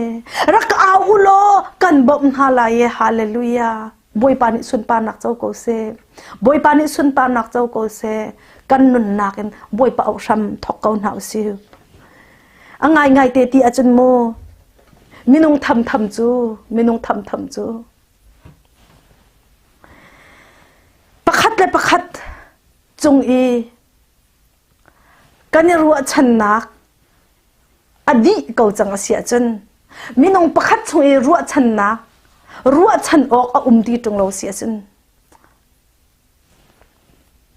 Rak ka au u law kan bawmh hna lai e. Hallelujah. Bawipa nih sunparnak co ko seh. Bawipa nih sunparnak co ko seh. Kan nunnak in Bawipa auh hram thawk ko hna usih. A ngaingai te ti ahcun mu minung thamtham cu minung thamtham cu Pakhat le pakhat cung i kan i ruahchannak a dih ko cang a si ahcun minung pakhat chung i ruahchannak ruahchan awk a um ti ṭung lo si ahcun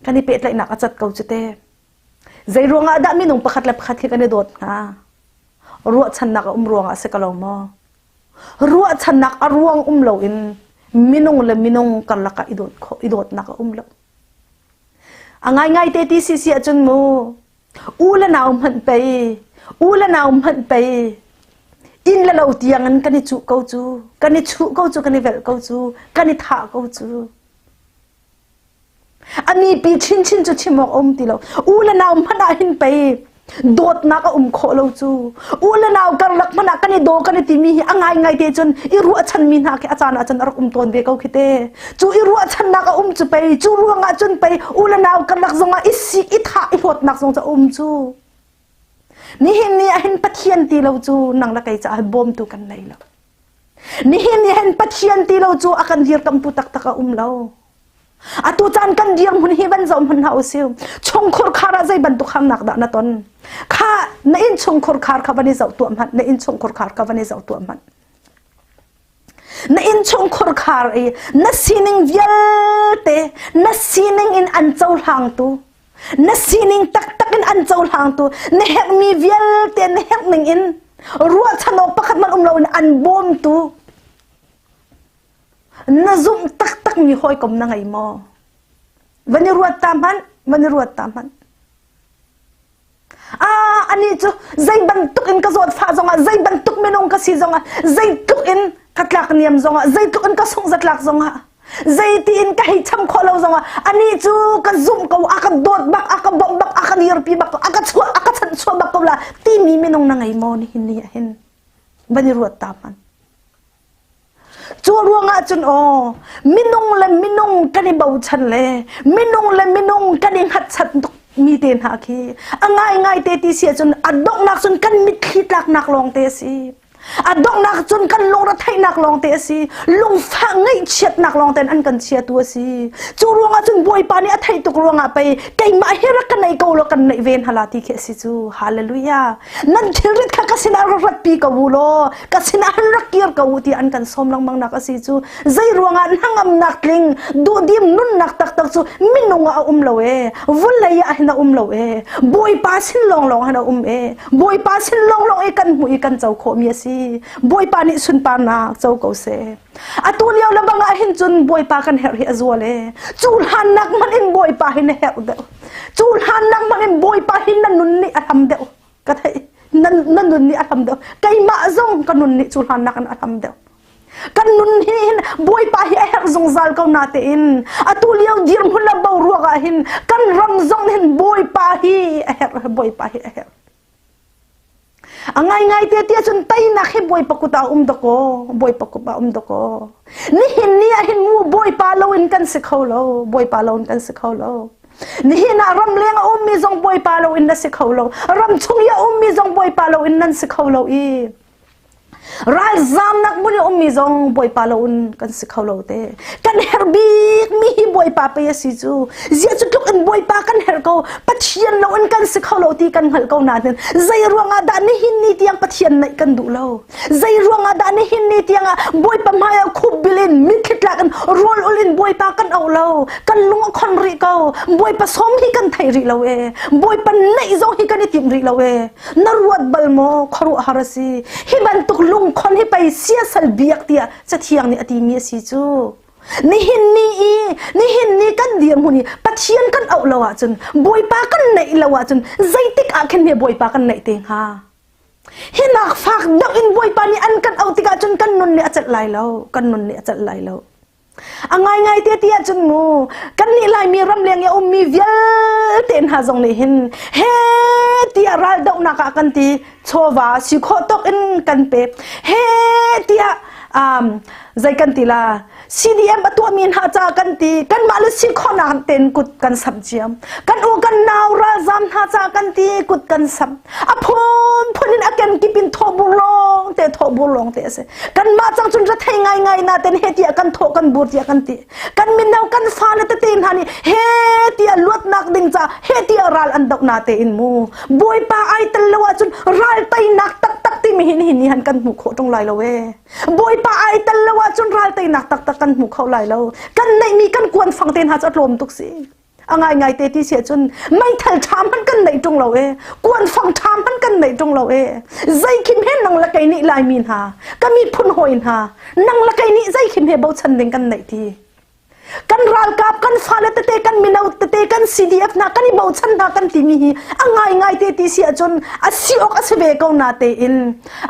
kan i pehtlaihnak a cat ko cu te. Zei ruangah dah minung pakhat le pakhat hi kan i dawt hnga? Ruahchannak a um ruangah a si ko lo maw? Ruahchannak a ruang um loin minung le minung karlak ah i dawt khawh i dawtnak a um lo. A ngaingai te ti si si ahcun mu u le nau hmanh pei u le nau hmanh pei inn le lo tiang in kan i cuh ko cu kan i chuh ko cu kan i velh ko cu kan i thah ko cu A mipi chinchin cu chim awk a um ti lo. U le nau hmanh ah hin pei dawtnak a um khawh lo cu. U le nau karlak hmanh ah kan i daw kan i timi hi a ngaingai te cun i ruahchanmi hna khi a caan ah cun a rak um tawn ve ko khi te. Cu i ruahchannak a um cu pei cu ruangah cun pei u le nau karlak zongah i si i thah i hlawtnak zong cu a um cu. Nihin ni ah hin Pathian ti lo cu nang le kei caah bawmtu kan nei lo. Nihin ni hin Pathian ti lo cu a kan dirkamtu taktak a um lo. Atu caan kan dirhmun hi van zoh hmanh hna usih. Chungkhur khar ah zei bantuk harnak dah na ton? Kha na inn chungkhur khar kha van i zoh tuah hmanh. Na inn chungkhur khar kha van i zoh tuah hmanh. Na inn chungkhur khar i na sining vialte na sining in an cohlangtu na sining taktak in an cohlangtu na herhmi vialte na herh ning in ruahchan awk pakhat hmanh um loin an bawmtu Na zumh taktakmi hawikom na ngei maw? Van i ruat ta hmanh, van i ruat ta hmanh. Ah, anih cu zei bantuk in ka zawtfah zongah, zei bantuk minung ka si zongah, zeitluk in ka tlak niam zongah, zeitluk in ka sungh zatlak zongah, zeiti in ka hei cham khawh lo zongah, anih cu ka zumh ko, a ka dawt bak, a ka bawmh bak, a ka dirpi bak, a ka chuah, a ka chanhchuah bak ko la timi minung na ngei maw nihin ni ah hin? Van i ruat ta hmanh. Cu ruangah cun aw minung le minung kan i bochan le minung le minung kan i hngatchan tuk mi te hna khi a ngaingai te ti si ahcun a donghnak cun kan mitthli tlaknak lawng te a si. A donghnak cun kan lungretheihnak lawng te a si. Lungfah ngaihchiatnak lawng tein an kan chiatu a si. Cu ruangah cun Bawipa nih a theih tuk ruangah pei keimah hi rak ka nei ko law kan neih ve hna la ti khi a si cu. Hallelujah. Nan thilrit kha ka sinah rak ratpi ko u law ka sinah han rak kir ko u tiah an kan sawm lengmang nak a si cu. Zei ruangah hnangamnak tling duhdim nunnak taktak cu minung ah a um lo e. Vawlei ah hin a um lo e. Bawipa sin lawnglawng hin a um e. Bawipa sin lawnglawng i kan hmuh i kan co khawhmi a si. Bawipa nih sunparnak co ko seh. Atu lio le bang ah hin cun Bawipa kan herh hi a zual e. Cu hlannak hmanh in Bawipa hi na herh deuh. Cu hlannak hmanh in Bawipa hi na nun nih a hlam deuh. Ka theih. Na, na nun nih a hlam deuh. Keimah zong ka nun nih cu hlannak in a hlam deuh. Kan nun hi hin Bawipa hi a herh zungzal ko na tein atu lio dirhmun le boruak ah hin kan ram zong hin Bawipa hi a herh Bawipa hi a herh. A ngaingai te tiah cun teinak hi Bawipa kut ah um dakaw Bawipa kut ah um dakaw. Nihin ni ah hin mu Bawipa loin kan si kho lo Bawipa loin kan si kho lo. Nihin ah ramleng a ummi zong Bawipa loin na si kho lo. Ram chung i a ummi zong Bawipa loin nan si kho lo i Ralzamnak hmun i ummi zong Bawipa lo in kan si kho lo te. Kan herh bik mi hi Bawipa pei a si cu. Ziah cu tluk in Bawipa kan herh ko. Pathian lo in kan si kho lo ti kan hngalh ko nain zei ruangah dah nihin ni tiang Pathian naih kan duh lo. Zei ruangah dah nihin ni tiang ah Bawipa hmai ah khup bil in mitthli tlak in rawl ul in Bawipa kan auh lo. Kan lung a khon rih ko. Bawipa sawm hi kan thei rih lo e. Bawipa naih zong hi kan i tim rih lo e. Na ruat bal maw khuaruahhar a si hi bantuk lungkhon hi pei siasal biak tiah cathiang nih a timi a si cu nihin ni i nihin ni kan dirhmun i Pathian kan auh lo ahcun Bawipa kan neih lo ahcun zeitik ah khin he Bawipa kan neih te hnga hi nak fak deuh in Bawipa nih an kan auh tikah cun kan nun nih a celh lai lo kan nun nih a celh lai lo A ngaingai te ti ahcun mu kannih Laimi ramleng i a ummi vialte hna zong nih hin he tiah raldohnak ah kan ti chawva si khawh tawk in kan pek he tiah um, zei kan ti la CDM a tuahmi hna ca kan ti kanmah le si khawhnak tein kut kan samh ciam kan u kan nau ralzam hna ca kan ti kut kan samh a phunphun in a kenkip in thawhbur lawng te thawhbur lawng te a si kanmah cang cun rethei ngaingai na ten he tiah kan thawh kan bur tiah kan ti kan mino kan fale tete hna nih he tiah luatnak ding ca he tiah ral an doh na te in mu bawipa ai tel lo ahcun ral teinak taktak timi hin hin han kan hmu khawh ṭung lai lo e bawipa ai tel lo ahcun ral teinak taktak kan hmu kho lai lo kan neihmi kan kuan fang te hna cu a tlawm tuk si A ngaingai te ti si ahcun meithal ṭha hmanh kan neih ṭung lo e kuanfang ṭha hmanh kan neih ṭung lo e zei khim he nang le kei nih Laimi hna ka miphun hawi hna nang le kei nih zei khim he bochan ding kan neih ti kan ralkap kan fale tete kan mino tete kan CDF hna kan i bochan hna kan timi hi a ngaingai te ti si ahcun a si awk a si ve ko na tein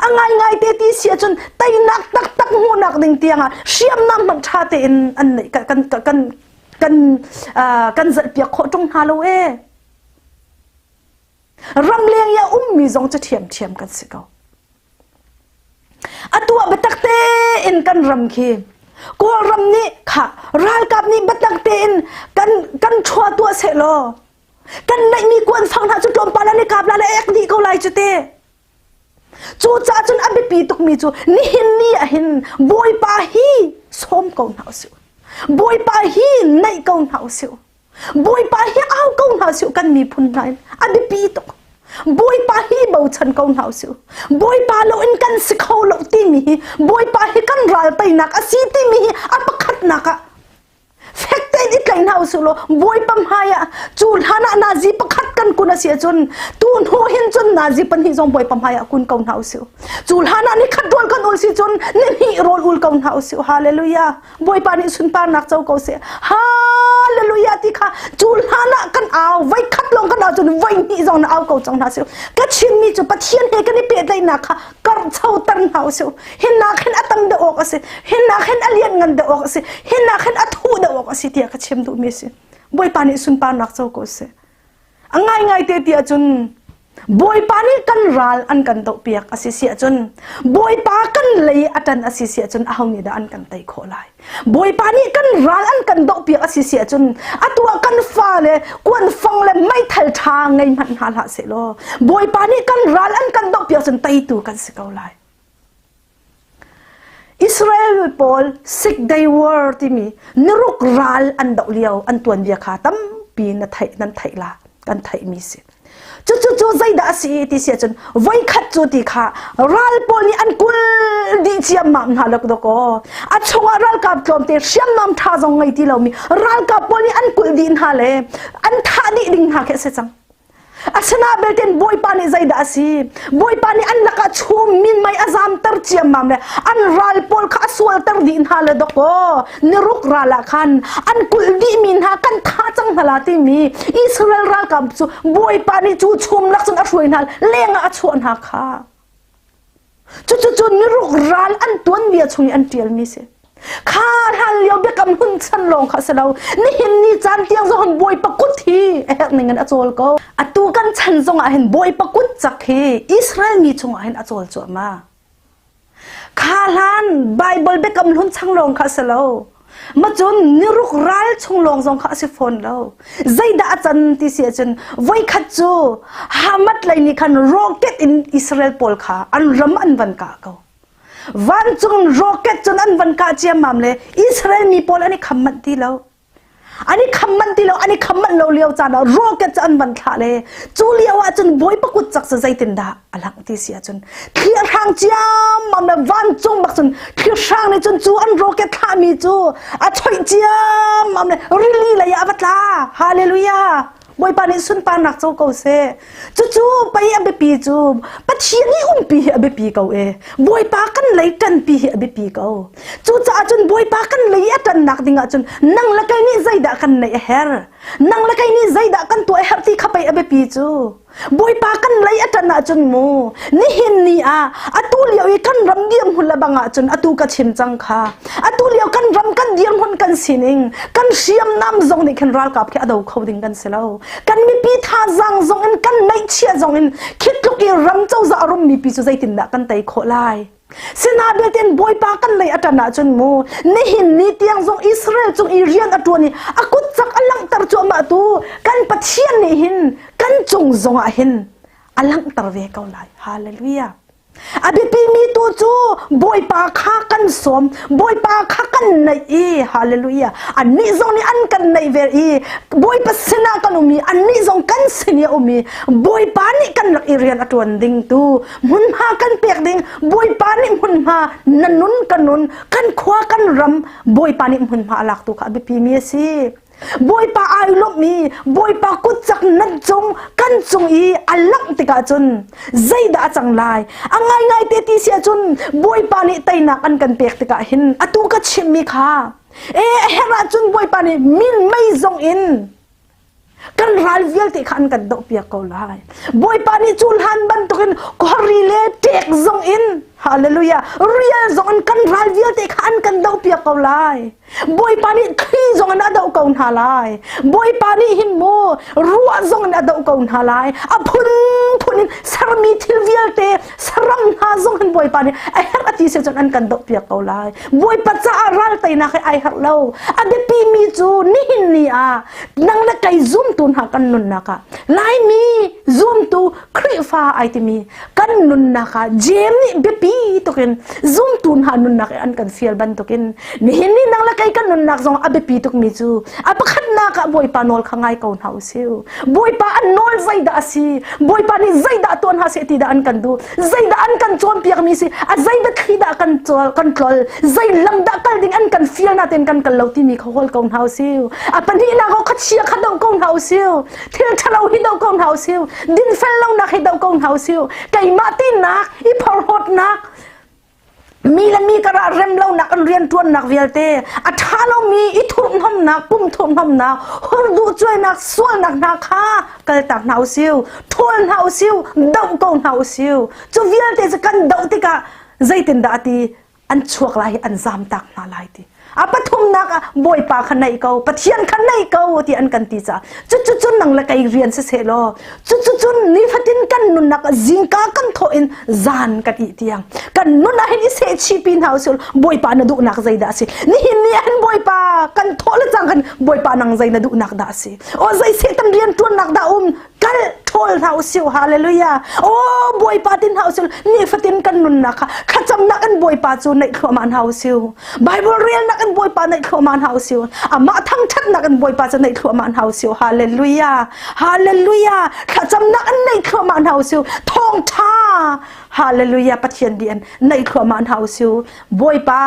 a ngaingai te ti si ahcun teinak taktak hmuhnak ding tiangah hriamnam hmanh ṭha tein an neih kan kan kan kan kan zalhpiak khawh ṭung hna lo ee. Ramleng i a ummi zong cu ṭhiamṭhiam kan si ko. Atu ah biatak tein kan ram khi Kawlram nih kha ralkap nih biatak tein kan kan ṭhua tuah seh law kan neihmi kuanfang hna cu tlawmpal an i kap la le ek dih ko lai cu te. Cucaah cun a biapi tukmi cu nihin ni ah hin Bawipa hi sawm ko hna usih. Bawipa hi naih ko hna usih. Bawipa hi au ko hna usih kan miphun hna in a biapi tuk. Bawipa hi bochan ko hna usih. Bawipa lo in kan si kho lo timi hi Bawipa hi kan ral teinak a si timi hi a pakhatnak ah Fek tein i tlaih hna usih law Bawipa hmai ah cu hlan ah nazi pakhat kan kun a si ahcun tu hnu hin cun nazi pahnih zong Bawipa hmai ah kun ko hna usih. Cu hlan ah nikhat rawl kan ul si cun nihnih rawl ul ko hna usih. Hallelujah. Bawipa nih sunparnak co ko seh. Hallelujah ti kha cu hlan ah kan au voi khat lawng kan au cun voi hnih zong na au ko cang hna sih. Ka chimmi cu Pathian he kan i pehtlaihnak kha karhchoter hna usih. Hinak hin a tam deuh awk a si. Hinak hin a lianngan deuh awk a si. Hinak hin a thuh deuh awk a si tiah ka chim duhmi a si. Bawipa nih sunparnak co ko seh. A ngaingai te ti ahcun. Bawipa nih kan ral an kan dohpiak a si si ahcun Bawipa kan lei a ṭan a si si ahcun aho nih dah an kan tei khawh lai? Bawipa nih kan ral an kan dohpiak a si si ahcun atu ah kan fale kuanfang le meithal ṭha ngei hmanh hna hlah sehlaw Bawipa nih kan ral an kan dohpiak cun teitu kan si ko lai. Israel pawl Six Day War timi niruk ral an doh lio an tuanbia kha tampi na theih nan theih la kan theihmi si. Cucu cu zeidah a si ti si ahcun voikhat cu ti kha ral pawl nih an kul dih ciammam hna lak dawkaw a chungah ralkap tlawmte hriamnam ṭha zong ngei ti lomi ralkap pawl nih an kulh dih hna le an thah dih ding hna khi a si cang. Asina belte Bawipa nih zeidah a si? Bawipa nih an lakah chum minmei a zamter ciammam le an ral pawl kha a sualter dih hna le dawkaw niruk ral ah khan an kulh dihmi hna kan thah cang hna la timi Israel ralkap cu Bawipa nih cu chum lak cun a hruai hna lengah a chuah hna kha. Cucu niruk ral an tuanbia chung i an ṭialmi si. Kha hlan lio biakam hun chan lawng kha si lo. Nihin ni caan tiang zong hin Bawipa kut hi a herh ning in a cawl ko. Atu kan chan zong ah hin Bawipa kut cak hi Israel mi chungah hin a cawl cuahmah. Kha hlan Bible biakam hlun chang lawng kha si lo. Macun niruk ral chung lawng zong kha a si fawn lo. Zeidah a can ti si ahcun voikhat cu Hamat lei nih khan rocket in Israel pawl kha an ram an van kah ko. Vancung rocket cun an van kah ciammam le Israel mi pawl an i kham manh ti lo. An i kham manh ti lo, an i kham manh lo lio caan ah rocket cu an van thlah le cu lio ah cun Bawipa kut cak cu zeitindah a langh ti si ahcun thlihrang ciammam le vancung bak cun thlihrang nih cun cu an rocket thlahmi cu a choih ciammam le rili lei ah a va tla hallelujah Bawipa nih sunparnak co ko seh cucu pei a biapi cu Pathian i umpi hi a biapi ko e Bawipa kan lei ṭanpi hi a biapi ko cucaah cun Bawipa kan lei a ṭannak ding ahcun nang le kei nih zeidah kan neih a herh nang le kei nih zeidah kan tuah a herh ti kha pei a biapi cu Bawipa kan lei a ṭan ahcun mu nihin ni ah atu lio i kan ram dirhmun le bang ahcun atu ka chim cang kha atu lio kan ram kan dirhmun kan sining kan hriamnam zong nih khin ralkap khi a do kho ding kan si lo kan mipi thazaang zong in kan neihchiah zong in khi tluk i ram cozah a rum mipi cu zeitindah kan tei khawh lai Sina belte Bawipa kan lei a ṭan ahcun mu nihin ni tiang zong Israel cung i rian a ṭuan i a kut cak a langhter cuahmah tu kan Pathian nih hin kan cung zongah hin a langhter ve ko lai. Hallelujah. A biapi mi tu cu Bawipa kha kan sawm, Bawipa kha kan naih i hallelujah. Annih zong nih an kan naih ve i Bawipa sinah kan um i annih zong kan sin i a um i Bawipa nih kan rak i rian a ṭuan ding tu hmunhma kan pek ding Bawipa nih hmunhma na nun ka nun kan khua kan ram Bawipa nih hmunhma a lak tu kha a biapi mi a si Bawipa ai lawmh i Bawipa kut cak nan cung kan cung i a langh tikah cun zeidah a cang lai a ngaingai te ti si ahcun Bawipa nih teinak an kan pek tikah hin atu ka chimmi kha e a herh ahcun Bawipa nih min mei zong in kan ral vialte kha an kan dohpiak ko lai bawipa nih cu hlan bantukin khuari le ṭek zong in hallelujah rial zong in kan ral vialte kha an kan dohpiak ko lai bawipa nih thli zong in a doh ko hna lai bawipa nih hin mu ruah zong in a doh ko hna lai a phunphun in sermi thil vialte saram hna zong hin bawipa nih a herh a ti si cun an kan dohpiak ko lai bawipa caah ral teinak hi ai herh lo a biapi mi cu nihin ni ah nang le kei zumtu hna kan nunnak ah Laimi zumtu Khrihfa ai timi kan nunnak ah Jeim nih biapi tukin zumtu hna nunnak i an kan fial bantukin nihin ni nang le kei kan nunnak zong a biapi tukmi cu a pakhatnak ah Bawipa nawl kha ngai ko hna usih Bawipa an nawl zeidah a si Bawipa nih zeidah tuan hna seh ti dah an kan duh zeidah an kan cawnpiakmi si a zei biathli dah kan kan tlol zei lam dah kal ding an kan fial na ten kan kal lo timi kha hawl ko hna usih a pahnihnak ah khuachia kha doh ko hna usih thil ṭhalo hi doh ko hna usih dinfel lonak hi doh ko hna usih keimah tinak i phorhlawtnak mi le mi karah rem lonak an rianṭuannak vialte a ṭha lomi i thurhnomnak pum thurhnomnak hurduh cuainak sualnak hna kha kaltak hna usih ṭhawl hna usih doh ko hna usih cu vialte cu kan doh tikah zeitindah a ti? An chuak lai i an zamtak hna lai ti. A pathumnak ah Bawipa kha naih ko, Pathian kha naih ko ti an kan ti caah cucu cun nang le kei rian si seh law cucu cun nifatin kan nunnak zingka kan thawh in zan kan ih tiang kan nun ah hin i sehchih pi hna usih Bawipa na duhnak zeidah a si nihin ni ah hin Bawipa kan thawh le cang kan Bawipa nang zei na duhnak dah a si o zei Satan rian ṭuannak dah um kal ṭhawl hna usih hallelujah o Bawipa tin hna usih nifatin kan nunnak kha thlacamnak in Bawipa cu naih thluahmah hna usih Bible relnak in Bawipa naih thluahmah hna usih amah thangṭhatnak in Bawipa cu naih thluahmah hna usih hallelujah hallelujah thlacamnak in naih thluahmah hna usih thawngṭha hallelujah Pathian bi in naih thluahmah hna usih Bawipa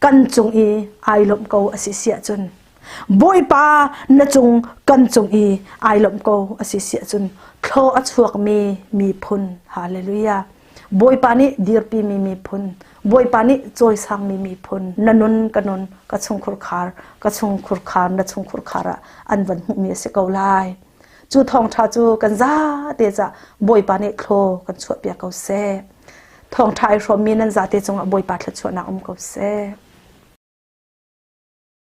kan cung i ai lawmh ko a si si ahcun Bawipa na cung kan cung i ai lawmh ko a si si ahcun thlaw a chuakmi miphun hallelujah Bawipa nih dirpi mi miphun Bawipa nih cawisangmi miphun na nun ka nun ka chungkhur khar ka chungkhur khar na chungkhur khar ah an van hmuhmi a si ko lai cu thawngṭha cu kan zate ca Bawipa nih thlaw kan chuahpiak ko seh thawngṭha ai hrawmmi nan zate cungah Bawipa thluachuahnak um ko seh.